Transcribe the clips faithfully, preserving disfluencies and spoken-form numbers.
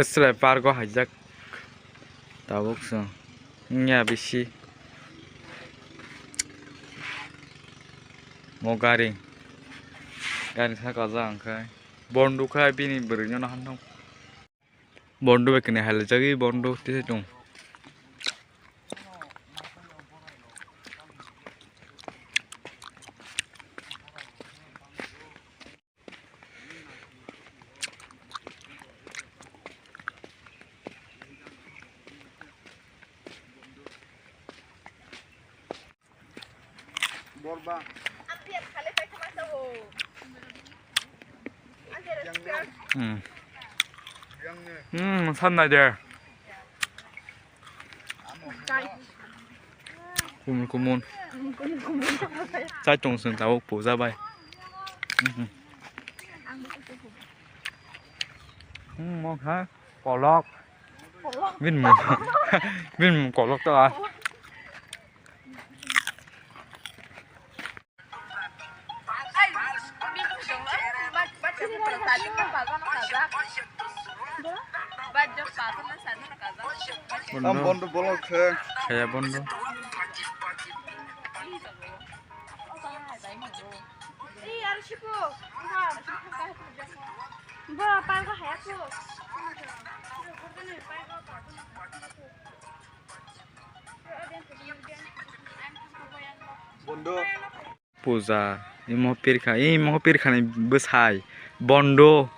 Sle pargo haijak. Tabuk song. Nya bisi. Mo gari. Gari saka jang khai. Bondu khai bini bwrwi no hantong. Bondu bai kene halajagwi bondu tei tong. Hmm. Hmm, san nai de. Kumun kumun. Chai tong sung tao puja bai. Hmm. Hmm, mok ha. Kolok. Bin mung. Bin mung kolok to a. Am bondo bolok khe. Khaya bondo. Bo palgo haya ko. Bondo. Puja, imo pirkha, imo pirkhani bwsai, bondo,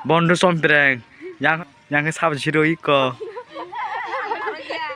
bondo sompreng, yang, yang khe sabjiro iko.